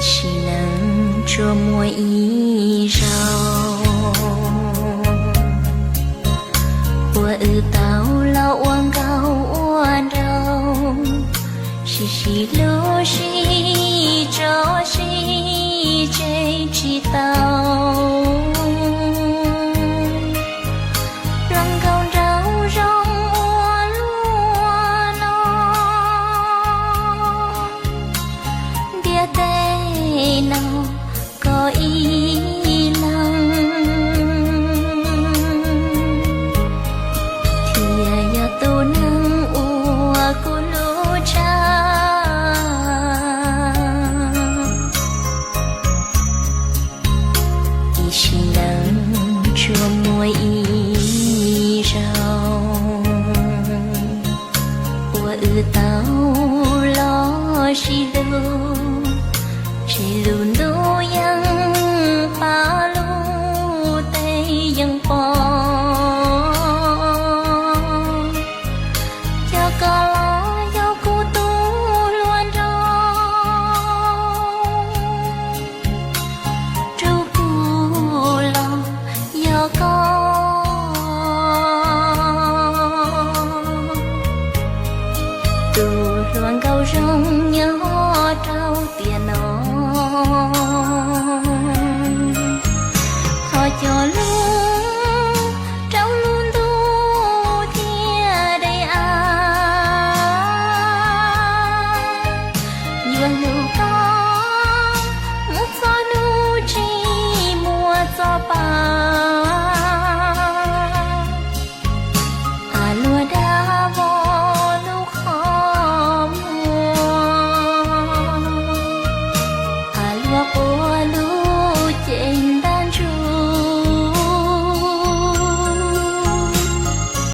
Sim neej tsuas muaj ib zaug uas wb tau los ua nkauj ua nraug, sib sib hlub sib tso sib tseg tsis tau. Hluas nkauj nraug zoo ua luaj no, ntiaj teb no koj ib leeg thiaj yog tus neeg uas kuv hlub tshaj. Ib sim neej tsuas muaj ib zaug uas wb tau los sib hlub, tseg lub ntuj yeej pab, lub teb yeej pom. Yog koj los yog kuv tus hluas nraug, rub kuv los yog koj, tus hluas nkauj zoo nyob rau tiam no. Thov cov lus